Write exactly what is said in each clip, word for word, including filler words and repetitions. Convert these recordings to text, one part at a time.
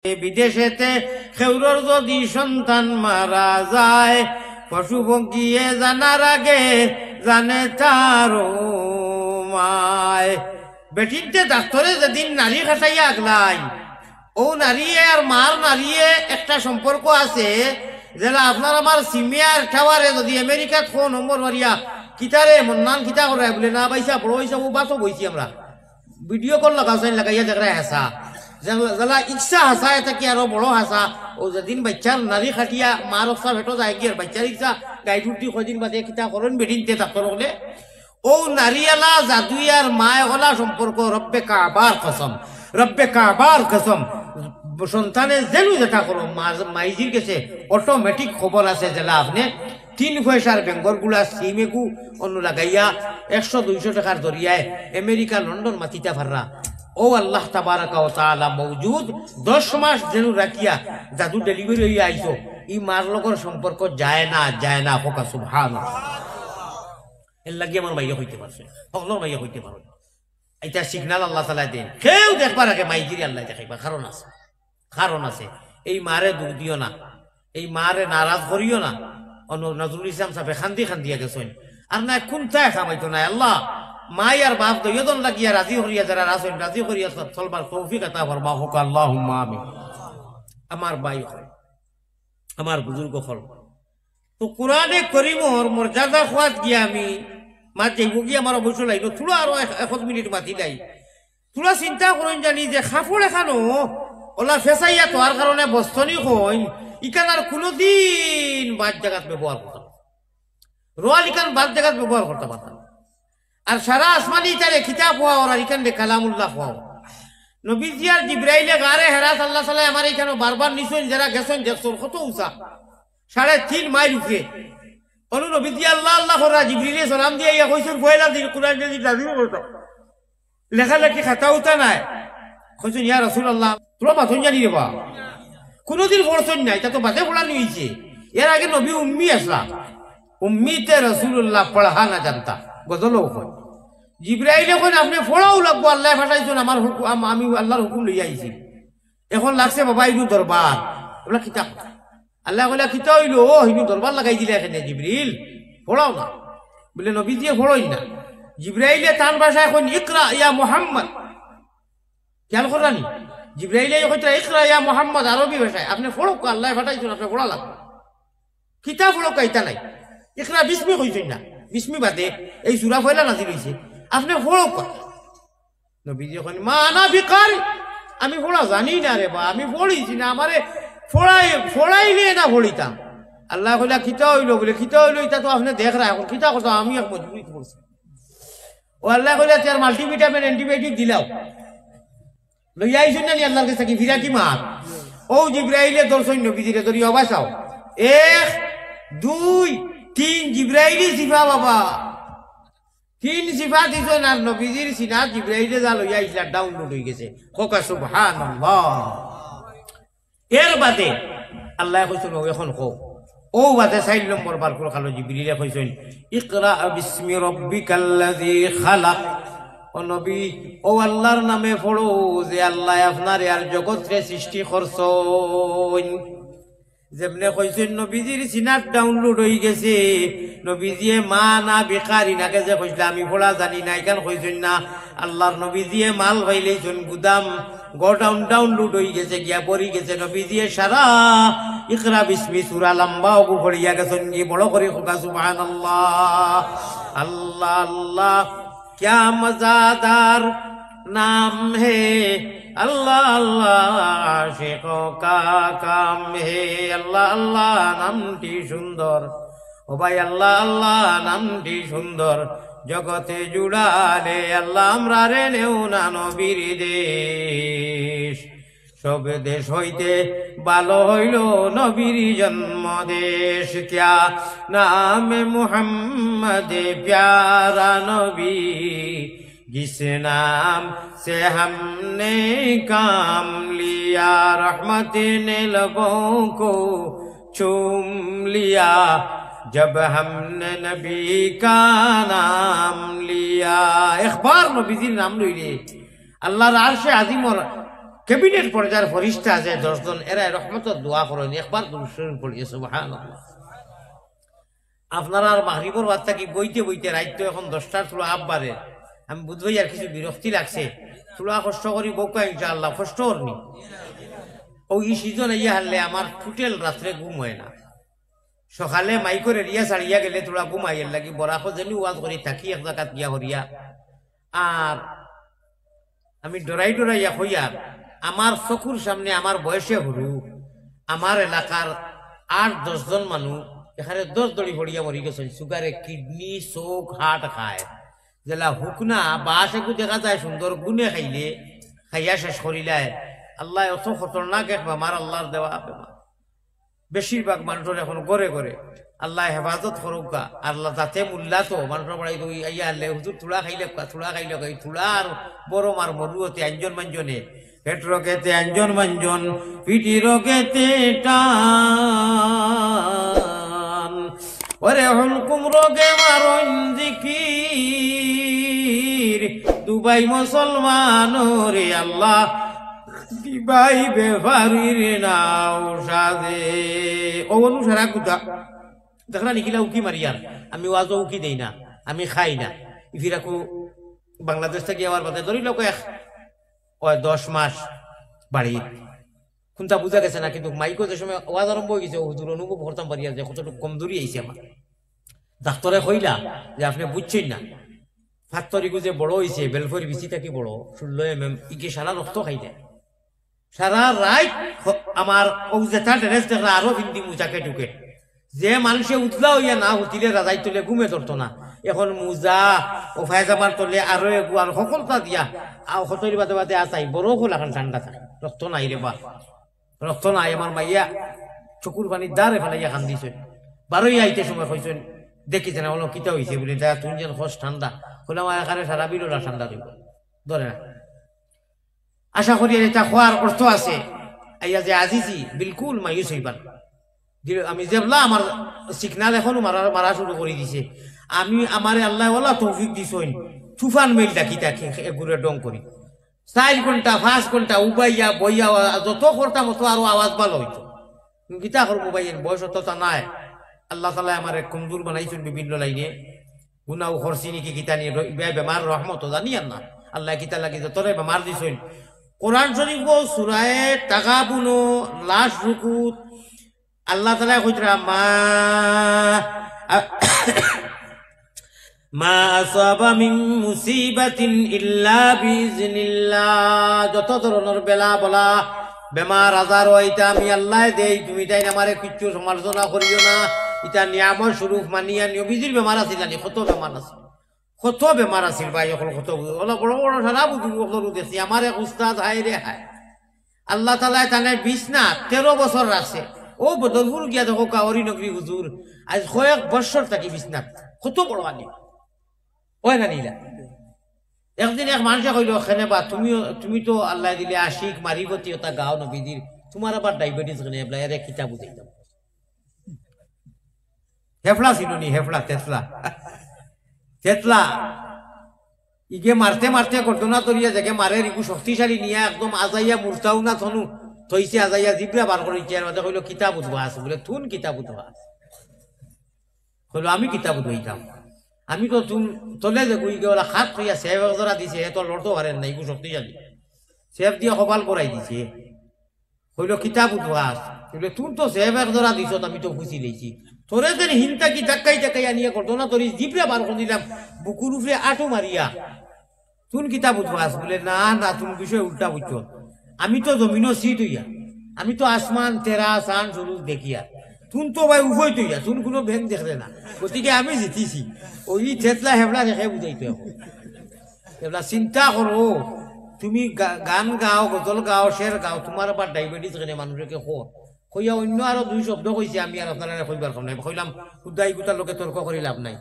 বিদেশেতে খেউরর যদি সন্তান মারা যায়, পশু পক্ষিয়ে জানার আগে জানে তার মায়। বেটিন্তে ডাক্তরে যেদিন নাড়ি খাটাইয়া আগলাইন, ও নাড়িয়ে আর মার নাড়িয়ে একটা সম্পর্ক আছে, যেলা আপনার আমার সিমে আর টাওয়ারে যদি আমেরিকাত ফোন নম্বর মারিয়া, "কিতারে মন্নান, কিতা করে?" বলে, "না বাইসা, বড় হইসা, ও বাসও বইছি আমরা।" ভিডিও কল লাগাছইন, লাগাইয়া দেখরা হাছা। যেলা, যেলা ইচ্ছা হাছা, এটা কি আরো বড় হাছা? ও যেদিন বাচ্চার নাড়ি খাটিয়া মার অবস্থা ভেটো যায় গিয়ে, বাচ্চার ইচ্ছা গাইড উঠি কয়দিন বাদে কিতা করইন বেটিন্তে ডাক্তর হকলে। ও নাড়িয়ালা জাদুইয়ার মায় ওলা সম্পর্ক রব্বে কাবার কসম, রব্বে কাবার কসম। সন্তানে যেনু যেটা করো, মা-, মাইজির গেছে অটোমেটিক খবর আছে যেলা আপনে তিন পয়সার বেঙ্গর গুলা সিম এগু অন্য লাগাইয়া একশো দুইশো টাকার দরিয়ায় আমেরিকা লন্ডন মাতিতা পাররা। ও আল্লাহ তাবারাকা ওয়া তাআলা মওজুদ, দশ মাস যেনু রাখিয়া জাদু ডেলিভারি হইয়া আইছো, ই মার লগর সম্পর্ক যায় না, যায় না, হোকা সুবহান। এর লাগি আমার মাইয়া হইতে পারছে, হকলর মাইয়া হইতে পারে। এটা সিগনাল আল্লাহ তাআলা দেন, কেউ দেখবার আগে মাইজিরে আল্লাহ দেখাইবা, কারণ আছে, কারণ আছে। এই মারে দুখ দিও না, এই মারে নারাজ করিও না। অন্য নজরুল ইসলাম সাহেব খান্দি খান্দিয়া গেছইন, আর না কুন্তায় খামাইতো না। আল্লাহ, মাই আর বাপ দুইজন লাগিয়া রাজি করিয়া যারা আছইন, রাজি করিয়া চলবার তৌফিক আতা ফরমা হোক, আল্লাহুম্মা আমিন। আমার ভাই অকল, আমার বুজুর্গ অকল, তো কোরআনে করিমর মর্যাদা খোয়াত গিয়া আমি মাত যাইব গিয়া আমার অবশ্য লাগলো, থুড়া আরো এক, এক মিনিট মাতি নাই। থুড়া চিন্তা করইন জানি যে কাপড় এখানো ওলা ফেসাইয়া তোয়ার কারণে বস্তনি কইন, ইখান আর কোনোদিন বাদ জাগাত ব্যবহার করতাম না। রোয়াল ইখান বাদ জাগাত ব্যবহার করতাম পারতাম না। আর সারা আসমানি ইতারে কিতাব হওয়া ওরা ইখান রে কালামুল্লাহ হওয়া। নবীজি আর জিব্রাইলে গারে হেরাত আল্লাহ সালাই আমার ইখানো বারবার নিছইন, যারা গেছইন দেখছইন কত উঁচা, সাড়ে তিন মাইল উপরে। অনু নবীজি আল্লাহ আল্লাহ করা জিব্রিলে সালাম দিয়া ইয়া কইছইন, "পয়লা দিন কোরআন যদি নাজিল করতো, লেখালেখি খাতা উতা নাই।" কইছইন, "ইয়া রাসূলুল্লাহ, তোরা মাতন জানি রে বা, কোনোদিন পড়ছইন না, এটা তো বাদে পড়া নিয়েছে। এর আগে নবী উম্মি আসলাম, উম্মিতে রাসূলুল্লাহ পড়া না জানতা।" গজলও কয়, জিব্রাইলে কইন, "আপনি পড়াও লাগবো, আল্লাহ পাঠাইছইন, আমার হুকুম, আম-, আমি আল্লাহর হুকুম লইয়া আইছি।" এখন লাগছে বাবা ইনু দরবার। বলে, "কিতা?" আল্লাহ কইলা, "কিতা হইল? ও, ইনু দরবার লাগাই দিলা এখানে জিব্রিল, পড়াও না।" বলে, "নবীজিয়ে পড়ইন না।" জিব্রাইলে তান ভাষায় কইন, "ইকরা ইয়া মুহাম্মদ।" খেয়াল করলানি? জিব্রাইলে কইতরা, "ইকরা ইয়া মুহাম্মদ", আরবি ভাষায়, "আপনি পড়উক্কা, আল্লাহ পাঠাইছইন, আপনি পড়া লাগবো।" কিতা পড়উক্কা ইতা নাই, ইকরা বিসমি কইছইন না, বিসমি বাদে এই সূরা পয়লা নাজিল হইছে, "আপনি পড়উক্কা।" নবীজি কইন, "মা আনা বিকারি, আমি পড়া জানি না রে বা, আমি পড়ছি না, আমারে পড়াই-, পড়াইলে না পড়িতাম।" আল্লাহ কইলা, "কিতা হইল?" বলে, "কিতা হইল, ইটা তো আপনি দেখরা, এখন কিতা করতাম, আমি এক মজবুরি করছি।" ও আল্লাহ কইলা, "তে আর মাল্টিভিটামিন, অ্যান্টিবায়োটিক দিলাও।" লইয়া আইছইন না নি আল্লাহর কাছে কি ফিরা কি মার? ও জিব্রাইলে ধরছইন নবীজিরে, ধরি, "ও বাঁচাও।" এক, দুই, তিন, জিব্রাইলি সিফা বাবা। তিন সিফা দিছইন আর নবীজির সিনাত জিব্রাইলে যা লইয়া আইছলা, ডাউনলোড হই গেছে। কউক্কা সুবহানাল্লাহ। এর বাদে আল্লাহ কইছইন, "ও এখন কও।" ও বাদে চাইর নম্বর বার করে খালো জিব্রিলে কইছইন, "ইকরা বিসমি রব্বিকাল্লাযী খালাক।" ও নবী, ও আল্লাহর নামে পড়ো যে আল্লাহ আপনারে আর জগতরে সৃষ্টি করছইন। যেমনে কইছইন নবীজির সিনাত ডাউনলোড হই গেছে। নবীজিয়ে মা আনা বিকারি, আগে যে কইছলা আমি পড়া জানি না, ইখান কইছইন না। আল্লাহর নবীজিয়ে মাল পাইলাইছইন, গুদাম, গোডাউন ডাউনলোড হই গেছে, গিয়া ভরি গেছে। নবীজিয়ে সারা ইকরা বিসমি সূরা লম্বা অগু পড়িয়া গেছইন গি, বড় করি কউক্কা সুবহানাল্লাহ। আল্লাহ আল্লাহ, क्या मज़ेदार नाम है, अल्लाह अल्लाह आशिकों का काम है। আল্লাহ আল্লাহ নামটি সুন্দর, ও ভাই আল্লাহ আল্লাহ নামটি সুন্দর, জগতে জুড়ালে আল্লাহ আমরারে নেও না নবীর দেশ। সব দেশ হইতে ভালো হইল নবীর জন্ম দেশ। क्या नाम मोहम्मद प्यारा नबी, जिस नाम से हमने काम लिया, रहमत ने लबों को चूम लिया, जब हमने नबी का नाम लिया। একবার নবীজির নাম লইলে আল্লাহর আরশে আজিমর ক্যাবিনেট পর্যায়ের ফিরিস্তা আছে দশ জন, এরা রহমতর দোয়া করইন, একবার দুরূদ শরীফ পড়িয়া সুবহানাল্লাহ। আপনারার মাগরিবর বাদ থাকি বইতে বইতে রাইত তো এখন দশটার থুড়া আপ বাড়ে, আমি বুঝবায় আর কিছু বিরক্তি লাগছে, থুড়া কষ্ট করি বউক্কা ইনশাআল্লাহ, কষ্ট করনি। ও ই সিজন আইয়া হারলে আমার টোটাল রাত্রে ঘুম হয় না। সকালে মাইকর এরিয়া ছাড়িয়া গেলে থুড়া ঘুমাইয়ার লাগি বরাকো যেনি ওয়াজ করি থাকি এক জাগাত গিয়া হরিয়া। আর আমি ডরাই ডরাইয়া কইয়ার, আমার চকুর সামনে আমার বয়সে হুরু, আমার এলাকার আট দশ জন মানুষ এখানে দশ দড়ি পড়িয়া মরি গেছইন, সুগারে কিডনি, চোখ, হার্ট খায়। যেলা হুকনা বাঁশ এগু দেখা যায় সুন্দর, গুনে খাইলে খাইয়া শেষ করিলায়। আল্লায় অত খতরনাক এক বেমার, আল্লার দেওয়া বেমার। বেশিরভাগ মানুষর এখন ঘরে ঘরে। আল্লায় হেফাজত করউক্কা। আল্লায় যাতে মুল্লা তো মানুষর বাড়ি কই আইয়া হারলে, "হুজুর, থুড়া খাইলাউক্কা, থুড়া খাইলাউক্কা।" এই থুড়া আর বড় মার মরু অতে আঞ্জন মাঞ্জনে। পেট রোগেতে আঞ্জন মাঞ্জন, পিঠি রোগেতে টান। ওরে হুলকুম রোগে মারইন জিকির, দুবাই মুসলমান রে আল্লাহ, দিবাই বেফারির নাও সাজে। ও অনুসারা কুতা। দেখরা নিখিলা উকি মারিয়ার, আমি ওয়াজও উকি দেই না, আমি খাই না। ইফিরাকু বাংলাদেশ থাকি আওয়ার বাদে ধরি লোক এক, ওই দশ মাস বাড়ি। কোনটা বুঝা গেছে না, কিন্তু মাইকো যে সময় ওয়াজ আরম্ভ হয়ে গেছে, ও হুজুর অনুভব করতাম পারিয়া যে কতটুকু কমজোরি আইছে আমার। ডাক্তারে কইলা যে, "আপনে বুঝছইন না, ফাত্তর ইগু যে বড় হইছে, বেলফর বিচি থাকি বড়, ষোলো এমএম, ইগে সারা রক্ত খাই দেয়।" সারা রাইত হ-, আমার ও যেটা ড্রেস দেখরা আরো হিন্দি মুজাকে ঢুকে। যে মানুষে উজলা হইয়া না হুতিলে রাজাই তুলে ঘুমে ধরতো না। এখন মুজা ও ফায়জামার তলে আরো এগু আর হকলতা দিয়া, আর হতরি বাদে বাদে আছাই, বড় হকল এখন ঠান্ডা থাকে। রক্ত নাই রে বা। রক্ত নাই, আমার মাইয়া চকুর পানি দারে ফালাইয়া কান্দিছইন। বারোই আইতে সময় কইছইন, "দেখি যেন হলো কিতা হইছে?" বলে, "যা, তুই যেন খোঁজ ঠান্ডা।" কইলাম, "আর এখানে সারা বিরোলা ঠান্ডা দিব, ধরে না।" আশা করি এটা খোয়ার অর্থ আছে। আইয়া যে আজিজি, বিলকুল মায়ুস হইবার। দিল-, আমি যেবলা আমার সিগনাল এখনো মারা, মারা শুরু করি দিছে। আমি, আমারে আল্লায় ওলা তৌফিক দিছইন, তুফান মেইল ডাকি ডাকি এগুরে ডং করি। চাইর ঘন্টা, পাঁচ ঘন্টা উবাইয়া, বইয়া, যত করতাম অত আরো আওয়াজ ভালো হইতো। কিন্তু কিতা করবো ভাই, এর বয়স অত তা নাই। আল্লাহ তাআলায় আমারে কমজোর বানাইছইন বিভিন্ন লাইনে। গুনাও করছি নাকি কিতা নিয়ে র-, ইবায় বেমার রহমত জানি আর না। আল্লায় কিতা লাগি যে তোরে বেমার দিছইন। কোরআন শরীফ ও সূরায়ে তাগাবুনো লাস্ট রুকুত আল্লাহ তাআলায় কইতরা, "মা, আ-, মা আসাবা মিন মুসিবাতিন ইল্লা বিইজনিল্লাহ।" যত ধরনর বেলা বলা, বেমার আজার অয়, ইতা আমি আল্লায় দেই, তুমি তাইন আমারে কিচ্ছু সমালোচনা করিও না। ইতা নিয়ামত স্বরূপ মানিয়া নিও। নবীজির বেমার আছিল নি, কত বেমার আছে, কত বেমার আছিল ভাই, অখন কত বুজুর্গ, অলা বড় বড় সারা বুজুর্গ অকলরে দেখছি, আমার এক উস্তাদ, হায় রে হায়। আল্লাহ তাআলায় তানে বিছনাত তেরো বছর রাখছে। ও বদরপুর গিয়া দেখো, কাওয়ারি নগরী হুজুর, আজ কয়েক বছর থাকি বিছনাত। কত বড় আলিম। অয় না নি ইলা? একদিন এক মানুষে কইল, "কেনে বা, তুমি, তুমি তো আল্লায় দিলে আশিক, মারিফতি, ওটা গাও নবীজির, তোমার আবার ডায়াবেটিস কেনে?" এবলা এরে কিতা বুঝাইতাম? হেফলা চিনো নি, হেফলা, তেতলা। তেতলা। ইগে মারতে মারতে ঘটনা ধরিয়া যেগে মারের, ইগু শক্তিশালী নিয়া একদম আজাইয়া মুরতাও না থনু, থইছে আজাইয়া জিব্রা বার করিছে, এর মাঝে কইল, "কিতা বুঝবা আছে?" বলে, "তুন কিতা বুঝবা আছে?" কইল, "আমি কিতা বুঝবাইতাম? আমি তো তুন তলে যে গুই গেওয়ালা খাত থইয়া সেফ এক জোড়া দিছে, হে তো লড়তো পারের না, ইগু শক্তিশালী।" সেফ দিয়া কপাল করাই দিছে। কইল, "কিতা বুঝবাস?" বলে, "তুন তো সেফ এক জোড়া দিছত, আমি তো খুশি লইছি। তোরে যেন হিনতা কি ধাক্কাই ধাক্কাই আনিয়া করতো না, তোর এই জিব্রা বার করি দিলাম, বুকুর উপরে আটু মারিয়া। তুন কিতা বুঝবাস?" বলে, "না, না, তুন বিষয় উল্টা বুঝছো। আমি তো জমিনও সিট হইয়া, আমি তো আসমান, তেরা, চান, সরুজ দেখিয়া। তুন তো ভাই উভয় তৈয়া, তুন কোনো ব্যাংক দেখলে না। গতিকে আমি জিতিছি।" ওই থেতলা হেবলা দেখে বুঝাইতো এখন। এবলা চিন্তা করো, তুমি গা-, গান গাও, গজল গাও, শের গাও, তোমার আবার ডায়াবেটিস কেনে মানুষকে কো? কইয়া অন্য আরো দুই শব্দ কইছে, আমি আর আপনারারে কইবার কম নাই। কইলাম, "খুদাই গুতার লোকে তর্ক করি লাভ নাই।"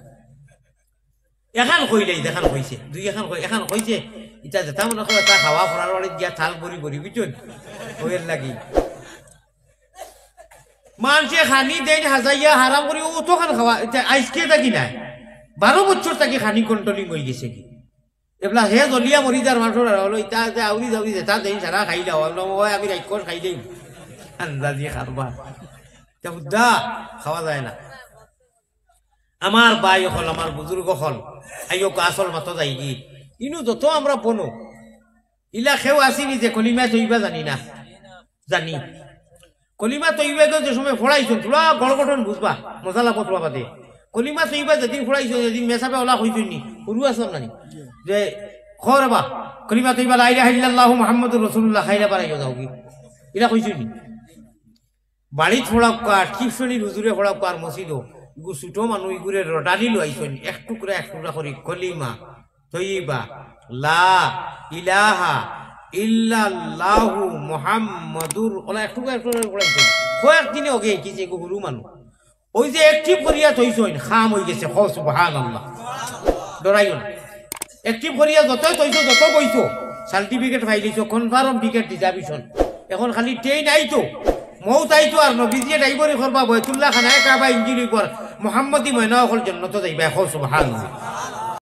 এখান কইলে, দেখান কইছে, দুই এখান কই-, এখান কইছে, ইটা যেটা মনে করে তা খাওয়া করার বাড়ি গিয়া থাল ভরি ভরি, বুঝছইন? ওয়ের লাগি। মানষে খানি দেন হাজাইয়া হারাম করি, ও তো খান খাওয়া, ইটা আইজকে থাকি নাই। বারো বছর থাকি খানি কন্ট্রোলিং হয়ে গেছে কি? এবলা হে জ্বলিয়া মরি যার মানুষর আর অইলো, ইতা যে আউরি জাউরি যেতা দেইন সারা খাইলাও, অইলো, ওই আমি রাইক্ষস খাইলেই। আন্দাজি খারবা। তে হুদ্দা খাওয়া যায় না। আমার ভাই অকল, আমার বুজুর্গ অকল, আইও কা আসল মাতো যাইগি। ইনো যত আমরা বনো, ইলা কেউ আসিনি যে কলিমা তৈবা জানি না, জানি। কলিমা তৈবা তো যে সময় ফড়াইছইন, থুড়া গড় গঠন বুঝবা, মজা লাগবো থুড়া বাদে। কলিমা তৈবা যেদিন ফড়াইছইন, যেদিন মেসাবে ওলা কইছইন নি, হুরু আসলাম নানি। যে, খরে বা, কলিমা তৈবা লা ইলাহা ইল্লাল্লাহু মুহাম্মাদুর রাসূলুল্লাহ, খাইরা বারাইও যাওগি। ইলা কইছইন নি। বাড়িত ফড়াউক্কা, টিউশনির হুজুরে ফড়াউক্কা, আর মসজিদও, ইগু ছোট মানুষ, ইগুরে রডালি লইছইন, এক টুকরা এক টুকরা করি কলিমা তৈবা, লা ইলাহা ইল্লাল্লাহু মুহাম্মাদুর, ওলা এক টুকরা এক টুকরা করি ফড়াইছইন। কয়েক দিনে ওকে কি যে ইগু হুরু মানুষ। ওই যে active করিয়া থইছইন, কাম অই গেছে, কও সুবহানাল্লাহ। ডরাইও না। Active করিয়া যতই থইছো, যত বইছো, certificate পাইলিছো, confirm ticket reservation। এখন খালি ট্রেন আইতো, মৌত আইতো, আর নবীজিয়ে ড্রাইভারি করবা, বয়তুল্লাহ খানায় কাবা ইঞ্জিন অইবো, মোহাম্মদী ময়না অকল জন্নতো যাইবা, কও সুবহানাল্লাহ।